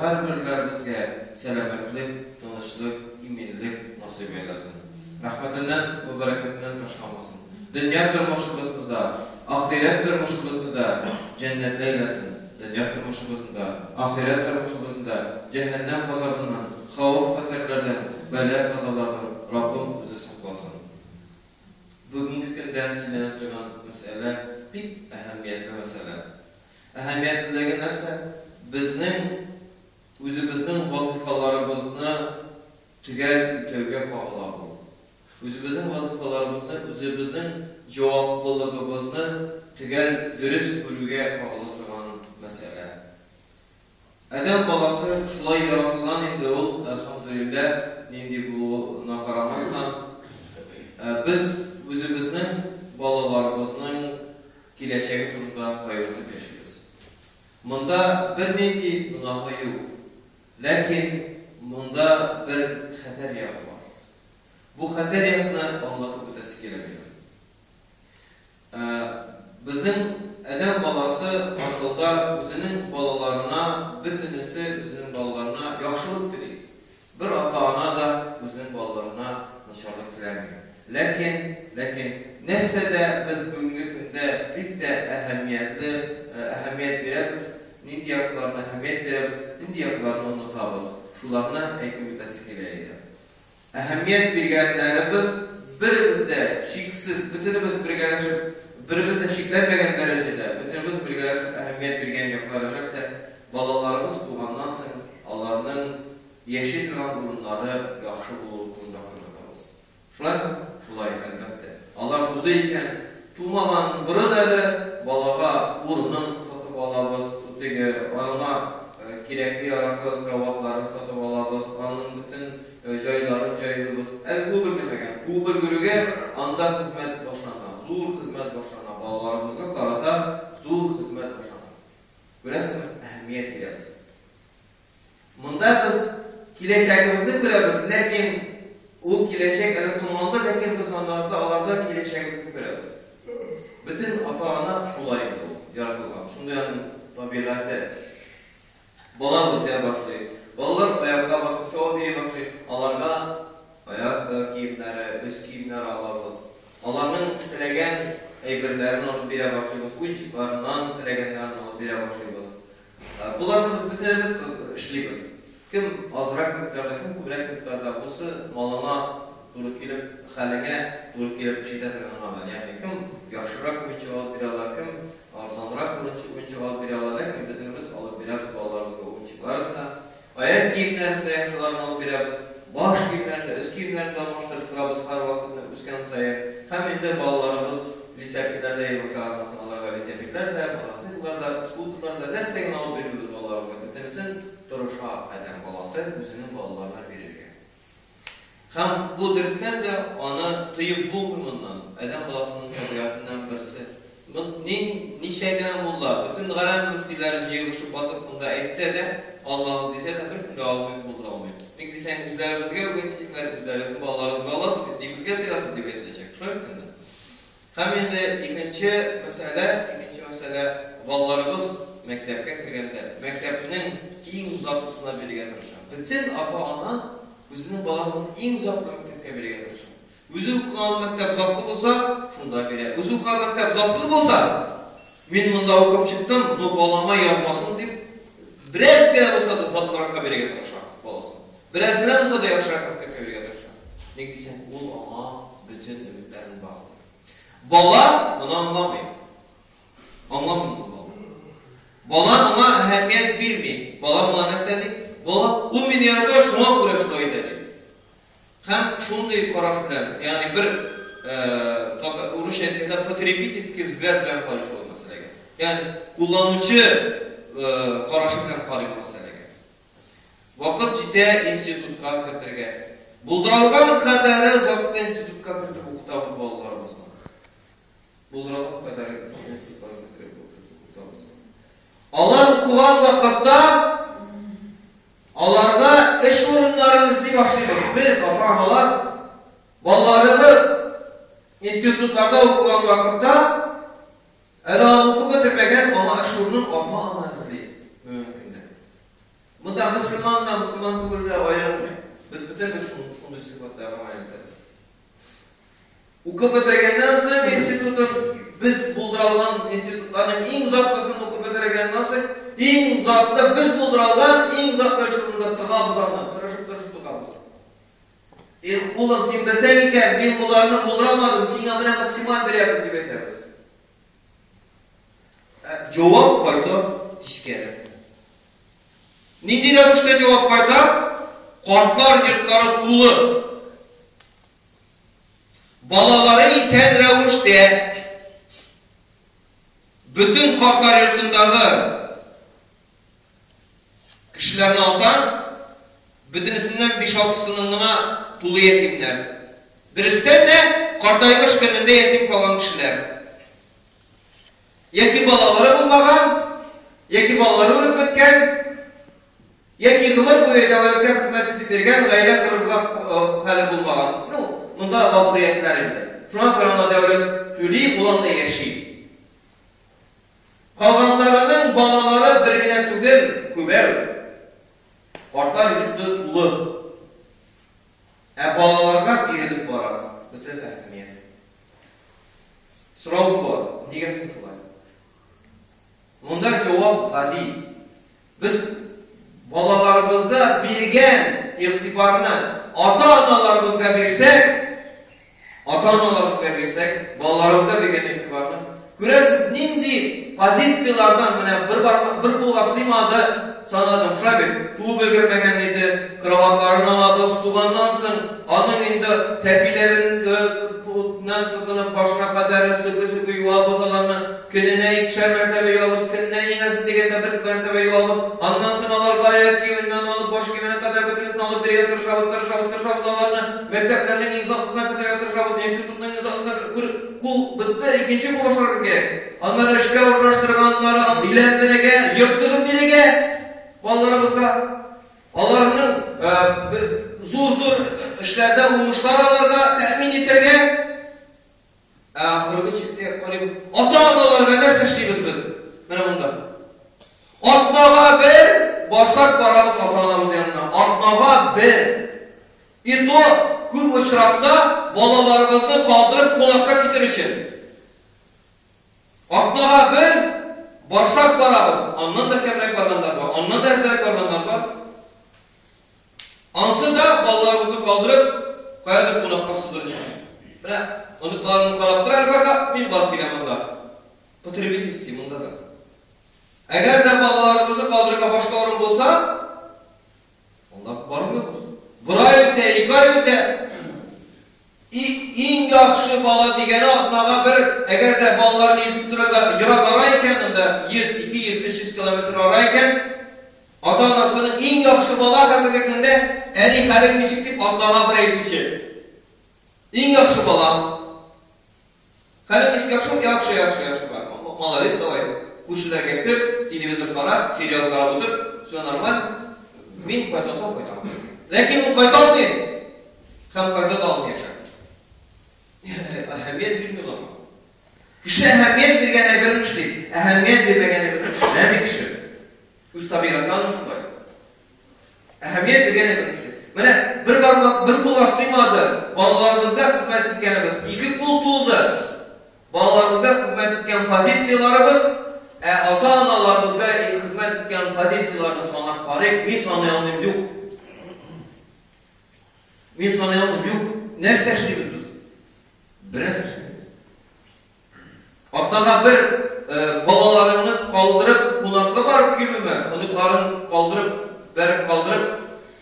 һәрберләребезгә сәламәтлек, тынычлык, иминлек насыйп әйләсен. Рәхмәтеннән вә бәрәкәтеннән ташламасын. Дөнья тормышыбызны да, ахирәт тормышыбызны да җәннәтле әйләсен. Дөнья тормышыбызны да, ахирәт тормышыбызны да җәһәннәм газабыннан, хәвеф-хәтәрләрдән, бәла-казалардан Раббым үзе сакласын. Бүгенге көндә сөйләнә торган мәсьәлә бик әһәмиятле мәсьәлә. Әһәмиятлелеге нәрсә? Безнең үзебезнең вазыйфаларыбызны төгәл үтәүгә кагыла бу. Үзебезнең вазыйфаларыбызны, үзебезнең җаваплылыгыбызны төгәл дөрес күрүгә кагыла торган мәсьәлә. Адәм баласы шулай яратылган инде ул, әлхәмдүлилләһ, нинди булуына карамастан, без үзебезнең балаларыбызның киләчәге турында кайгыртып яшибез. Монда бернинди гөнаһы юк, ләкин монда бер хәтәр ягы бар. Бу хәтәр якны аңлатып үтәсе килә минем. Безнең адәм баласы асылда үзенең балаларына, бөтенесе үзенең балаларына яхшылык тели. Бер ата-ана да үзенең балаларына начарлык теләми. Ләкин, ләкин нәрсәдә без бүгенге көндә бик тә әһәмиятле, әһәмият бирәбез, нинди якларына әһәмият бирәбез, нинди якларны онытабыз, шуларны әйтеп үтәсе килә иде. Әһәмият биргәннәребез беребез дә шиксез, бөтенебез бергәләшеп, беребез дә шикләнмәгән дәрәҗәдә, бөтенебез бергәләшеп әһәмият биргән яклары нәрсә? Балаларыбыз туганнан соң аларның яши торган урыннары яхшы булуы турында кайгыртабыз. Шулаймы? Шулай, әлбәттә. Алар туды икән, тумаган борын әле балага урынын сатып алабыз, теге аңа кирәкле-яраклы кроватьларын сатып алабыз, аның бөтен Җайларын җайлыйбыз. Әле туып өлгермәгән. Туып өлгерүгә анда хезмәт башлана. Зур хезмәт башлана. Балаларыбызга карата зур хезмәт башлана. Күрәсезме, әһәмият бирәбез. Монда без киләчәгебезне күрәбез, ләкин ул киләчәк әле томанлы, ләкин без анарда, аларда киләчәгебезне күрәбез. Бөтен ата-ана шулай инде ул, яратылган. Шундый аның табигате. Бала үсә башлый. Балалар аякка басып чабып йөри башлый. Аларга аяк киемнәре, өс киемнәре алабыз. Аларның теләгән әйберләрен алып бирә башлыйбыз, уенчыкларыннан теләгәннәрен алып бирә башлыйбыз. Боларны без бөтенебез эшлибез. Кем азрак микъдарда, кем күбрәк микъдарда, бусы малыңа туры килеп, хәлеңә туры килеп эш итә торган гамәл. Ягъни кем яхшырак уенчык алып бирә ала, кем Арзанрак уенчык алып бирә ала, ләкин бөтенебез алып бирәбез балаларыбызга уенчыкларын да, аяк киемнәрен дә яхшыларын алып бирәбез, баш киемнәрен дә, өс киемнәрен дә алмаштырып торабыз һәрвакытны үскән саен. Һәм инде балаларыбыз велосипедларда йөри башлаганнан соң аларга велосипедлар да, мотоцикллар да, скутерлар да, нәрсә генә алып бирмибез балаларыбызга, бөтенесен тырыша адәм баласы үзенең балаларына бирергә. Һәм бу дөрестән дә аны тыеп булмый моннан, адәм баласының табигатеннән берсе. Ни, ничә генә мулла, бөтен галәм мөфтиләре җыелышып басып монда әйтсә дә, алмагыз дисә дә, беркем дә алмый, булдыра алмый. Ник дисәң, үзләребезгә үк әйтәчәкләр, үзләрегезнең балаларыгызга аласыз бит, ник безгә тыясыз, дип әйтеләчәк. Шулай бит инде. Һәм инде икенче мәсьәлә, икенче мәсьәлә, балаларыбыз мәктәпкә кергәндә, мәктәпнең иң затлысына бирергә тырыша. Бөтен ата-ана үзенең баласын иң затлы мәктәпкә бирергә тырыша. Үзе укыган мәктәп затлы булса, шунда бирә. Үзе укыган мәктәп затсыз булса, мин монда укып чыктым, но балама язмасын дип, бераз генә булса да затлыракка бирергә тырыша баласын. Бераз генә булса да яхшырак мәктәпкә бирергә тырыша. Ник дисәң, ул аңа бөтен өметләрен баглый. Бала моны аңламый. Аңламый моны бала. Бала моңа әһәмият бирми. Бала моңа нәрсә ди? Бала, ул мине ярата, шуңа күрә шулай итә ди. Һәм шундый караш белән, ягъни бер урысча әйткәндә потребительский взгляд белән карый шул мәсьәләгә. Ягъни кулланучы карашы белән карый бу мәсьәләгә. Вакыт җитә институтка кертергә. Булдыралган кадәре затлы институтка кертеп укытабыз балаларыбызны. Булдыралган кадәре затлы институтка кертеп укытабыз. Алар укыган вакытта аларга эш урыннарын эзли башлыйбыз. Без, ата-аналар, балаларыбыз институтларда укыган вакытта әле аны укып бетермәгән, аңа эш урынын ата-ана эзли бүгенге көндә. Монда мөселман да, мөселман түгел дә аерылмый. Без бөтенебез шундый сыйфатта гамәл итәбез. Укып бетергәннән соң институтын, без булдыра алган институтларның иң затлысын укып бетергәннән соң, иң затлы без булдыра алган иң затлы эш урынында тыгабыз аны, тырышып-тырышып тыгабыз. Эх, улым, син белсәң икән, мин боларны булдыра алмадым, сиңа менә максималь бирәбез, дип әйтәбез. Ә җавап кайта тискәре. Нинди рәвештә җавап кайта? Картлар йортлары тулы. Балалары исән рәвештә бөтен картлар йортындагы кешеләрне алсаң, бөтенесеннән биш-алтысының гына тулы ятимнәр. Дөрестән дә, картаймыш көнендә ятим калган кешеләр. Яки балалары булмаган, яки балалары үлеп беткән, Яки гомер буе дәүләткә хезмәт итеп йөргән, гаилә корырга хәле булмаган. Ну, монда вазгыятьләр инде. Шуңа күрә аңа дәүләт түли, ул анда яши. Калганнарының балалары бер генә түгел, күбәү. Картлар йорты тулы. Ә балаларга бирелеп бара бөтен әһәмият. Сорау туа, нигә соң шулай? Монда җавап гади. Без балаларыбызга биргән игътибарны ата-аналарыбызга бирсәк, ата-аналарыбызга бирсәк, балаларыбызга биргән игътибарны, күрәсез, нинди позицияләрдән менә бер бармак, бер кулга сыймады, санадым, шулай бит, туып өлгермәгән иде, кроватьларын алабыз, туганнан соң аның инде тәпиләрен тотынып башына кадәр сөке-сөке юабыз аларны, Көненә икешәр мәртәбә юабыз, көненә иң әзе дигәндә бер мәртәбә юабыз. Аннан соң аларга аяк киеменнән алып, баш киеменә кадәр бөтенесен алып бирергә тырышабыз, тырышабыз, тырышабыз аларны мәктәпләрнең иң затлысына кертергә тырышабыз, институтның иң затлысына күр, кул бетте, икенче кул башларга кирәк. Аннары эшкә урнаштырырга, аннары өйләндерергә, йорт төзеп бирергә балаларыбызга. Аларның зур-зур эшләрдә уңышлар алырга тәэмин итәргә. Ә ахыргы чиктә карыйбыз. Ата-аналарга нәрсә эшлибез без? Менә монда. Атнага бер барсак барабыз ата-анабыз янына. Атнага бер. И то күп очракта балаларыбызны калдырып кунакка китер өчен. Атнага бер барсак барабыз. Аннан да кәмрәк барганнар бар, аннан да әзрәк барганнар бар. Ансы да балаларыбызны калдырып, каядыр кунакка сызыр өчен. Менә оныкларымны карап тор әле пока, мин барып киләм монда. Потребительский монда да. Әгәр дә балаларыбызны калдырырга башка урын булса, анда бармыйбыз. Бер ай үтә, ике ай үтә. И, иң яхшы бала дигәне атнага бер, әгәр дә балаларны илтеп торырга ерак ара икән, анда 100, 200, 300 километр ара икән, ата-анасының иң яхшы бала хәзерге көндә, әни хәлең ничек дип атнага бер әйтүче. Иң яхшы бала. Хәлең ничек, яхшымы? Яхшы, яхшы, яхшы. Молодец, давай. Күршеләргә кер, телевизор кара, сериал карап утыр, все нормаль. Мин кайтасам кайтам. Ләкин ул кайта алмый. Һәм кайта да алмыячак. Әһәмият бирми аңа. Кеше әһәмият биргән әйберен эшли, әһәмият бирмәгән әйберен эшләми кеше. Үз табигате аның шулай. Әһәмият биргән әйберен эшли. Менә бер бармак бер кулга сыймады. Балаларыбызга хезмәт иткәнебез ике кул тулды. Балаларыбызга хезмәт иткән позицияләребез, ә ата-аналарыбызга хезмәт иткән позицияләрне санап карыйк, мин саный алмыйм, юк. Мин саный алмыйм, юк. Нәрсә эшлибез без? Бер нәрсә эшлибез. Атнага бер балаларыңны калдырып кунакка барып килүме, оныкларын калдырып, бәреп калдырып,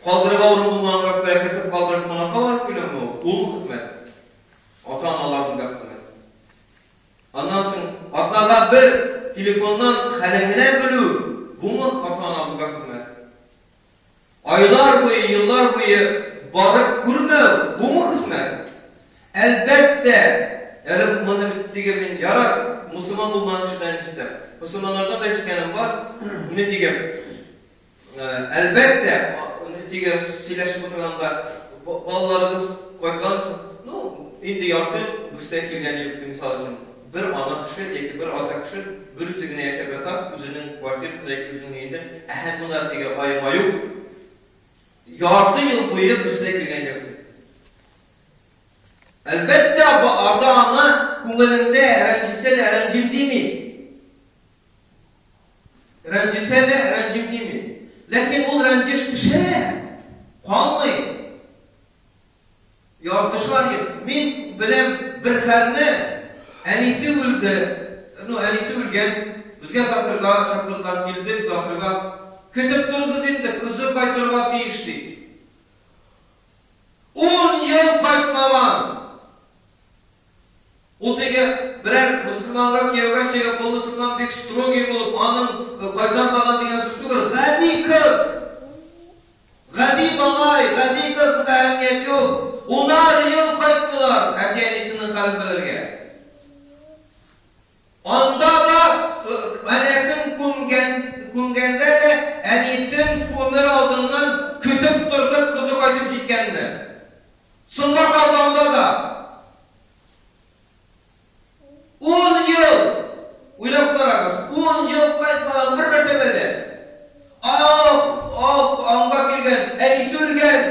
калдырырга урын булмаганга күрә кертеп калдырып кунакка барып килүме ул? Ул хезмәт. Ата-аналарыбызга хезмәт. Аннан соң атнага бер телефоннан хәлен генә белү, бумы ата-анабызга хезмәт? Айлар буе, еллар буе барып күрмәү, бумы хезмәт? Әлбәттә, әле моны теге мин ярар, мусульман булмаган кешедән ишетәм. Мусульманнардан да ишеткәнем бар. Менә теге әлбәттә, теге сөйләшеп утырганда балаларыгыз кайткан соң, ну, инде ярты ел берсе килгән юк, мисал өчен, бер ана кеше яки бер ата кеше бер үзе генә яшәп ята. үзенең квартирасында яки үзенең өендә, әһә мона теге ай-маюк ярты ел буе берсе дә килгән юк. Әлбәттә, ата-ана күңелендә рәнҗесә дә рәнҗим дими. Рәнҗесә дә рәнҗим дими. Ләкин ул рәнҗеш төшә, калмый. Яртышар ел. Мин беләм бер хәлне, әнисе үлде, ну, әнисе үлгән, безгә завтрга чакырдылар, килдек завтрга. Көтеп торыгыз инде, кызы кайтырга тиеш, ди. 10 ел кайтмаган. Ул теге берәр мөселманга кияүгә чыгып, ул мөселман бик строгий булып, аның кайтармаган дигән сүз түгел. Гади кыз. Гади малай, гади кыз, монда әһәмият юк. Унар ел кайтмыйлар әти-әнисенең хәлен белергә. Анда да әнәсен күмгән, күмгәндә дә әнисен күмер алдыннан көтеп тордык кызы кайтып җиткәнне. Соңга калды анда да. 10 ел! Уйлап карагыз, 10 ел кайтмаган бер мәртәбә дә. Ах, ах, аңга килгән, әнисе үлгән.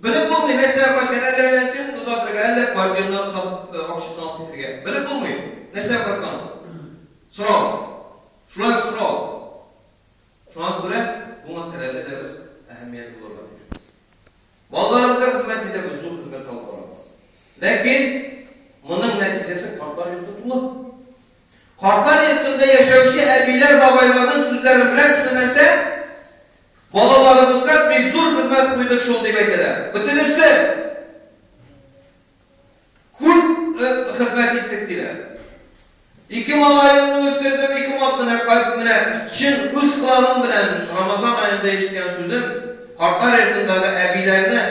Белеп булмый, нәрсәгә кайткан, әллә әнәсен озатырга, әллә квартираны сатып акчасын алып китергә. Белеп булмый, нәрсәгә кайткан ул. Сорау. Шулай ук сорау. Шуңа күрә бу мәсьәләдә дә без әһәмиятле булырга тиешбез. Балаларыбызга хезмәт итәбез, зур хезмәт алып барабыз. Ләкин моның нәтиҗәсе картлар йорты тулы. Картлар йортында яшәүче әбиләр, бабайларның сүзләрен беләсезме нәрсә? Балаларыбызга бик зур хезмәт куйдык шул дип әйтәләр. Бөтенесе. Күп хезмәт иттек диләр. Ике малаемны үстердем, ике мат менә кайт менә чын үз колагым белән Рамазан аенда ишеткән сүзем, картлар йортындагы әбиләрне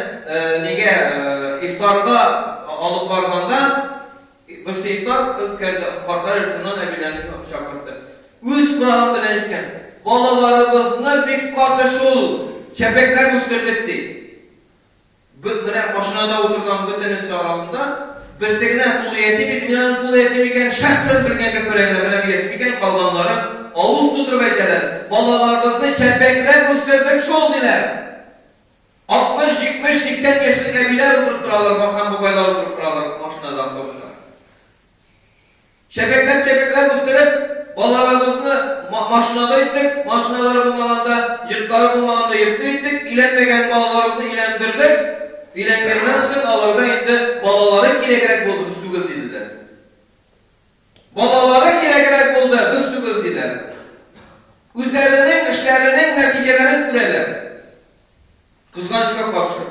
нигә ифтарга алып барганда, берсе ифтар үткәрде, картлар йортыннан әбиләрне чакыртты. Үз колагым белән ишеткән, балаларыбызны бик каты шул чәпәкләп үстердек ди. Менә машинада утырган бөтенесе арасында берсе генә тулы ятим иде. Мин аның тулы ятим икәнен шәхсән белгәнгә күрә генә беләм ятим икәнен, калганнары авыз тутырып әйтәләр. Балаларыбызны чәпәкләп үстердек шул, диләр. 60, 70, 80 яшьлек әбиләр утырып торалар, һәм бабайлар утырып торалар машинада, автобуста. Чәпәкләп-чәпәкләп үстереп, балаларыбызны машиналы иттек, машиналары булмаганда, йортлары булмаганда йортлы иттек, өйләнмәгән балаларыбызны өйләндердек, өйләнгәннән соң аларга инде балалары кирәгрәк булды, без түгел, диделәр. Балалары кирәгрәк булды, без түгел, диләр. Үзләренең эшләренең нәтиҗәләрен күрәләр. Кызганычка каршы.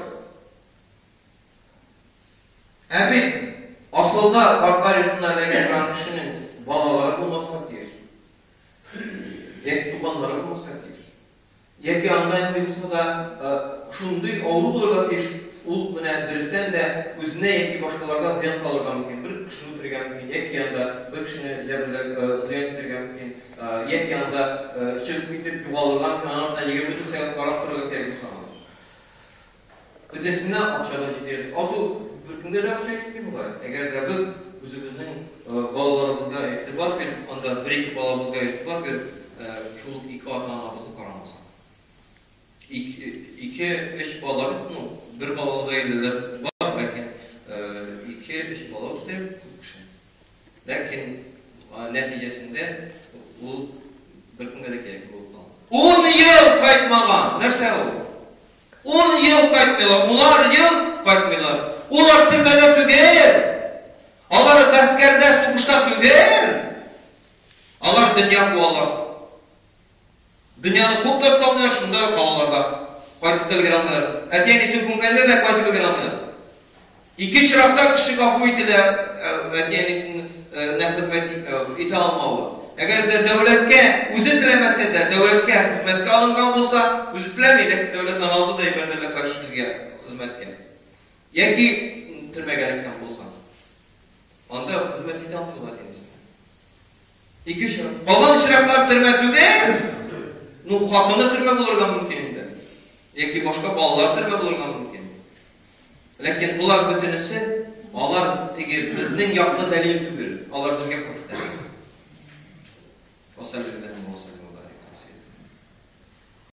Ә бит асылда картлар йортына эләгә торган кешенең балалары булмаска тиеш. Яки туганнары булмаска тиеш. Яки анда инде булса да шундый авыру булырга тиеш, ул менә дөрестән дә үзенә яки башкаларга зыян салырга мөмкин, бер кешене үтерергә мөмкин, яки анда бер кешене җәберләргә, зыян итәргә мөмкин, яки анда чыгып китеп югалырга мөмкин, аңа менә 24 сәгать карап торырга кирәк булса аны. Бөтенесенә акча да җитәрлек. Ату беркемгә дә акча җитми бугай. Әгәр дә без үзебезнең балаларыбызга игътибар биреп, анда бер-ике балабызга игътибар биреп, шул ике ата-анабызны карамасак. Ике, өч бала бит, ну, бер балалы гаиләләр бар, ләкин ике, өч бала үстереп күп кеше. Ләкин нәтиҗәсендә ул беркемгә дә кирәкми булып кала. Ун ел кайтмаган! Нәрсә ул? Ун ел кайтмыйлар, унар ел кайтмыйлар. Улар төрмәдә түгел. Алар гаскәрдә, сугышта түгел. Алар дөнья куалар. Дөньяны куып та тоталмыйлар, шунда калалар да. Кайтып та өлгерә алмыйлар. Әти-әнисен күмгәндә дә кайтып өлгерә алмыйлар. Ике очракта кеше гафу ителә, әти-әнисенә хезмәт итә алмавы. Әгәр дә дәүләткә үзе теләмәсә дә, дәүләткә хезмәткә алынган булса, үзе теләми, ләкин дәүләт аны алды да җибәрде ләкин чит илгә хезмәткә. Яки төрмәгә эләккән булса. Анда хезмәт итә алмый ул әти-әнисенә. Ике очрак. Калган очраклар төрмә түгел. Ну, хатыны төрмә булырга мөмкин инде. Яки башка балалар төрмә булырга мөмкин. Ләкин болар бөтенесе, алар теге безнең яклы дәлил түгел. Алар безгә каршы дәлил. Ва саллиллаху ва саллим.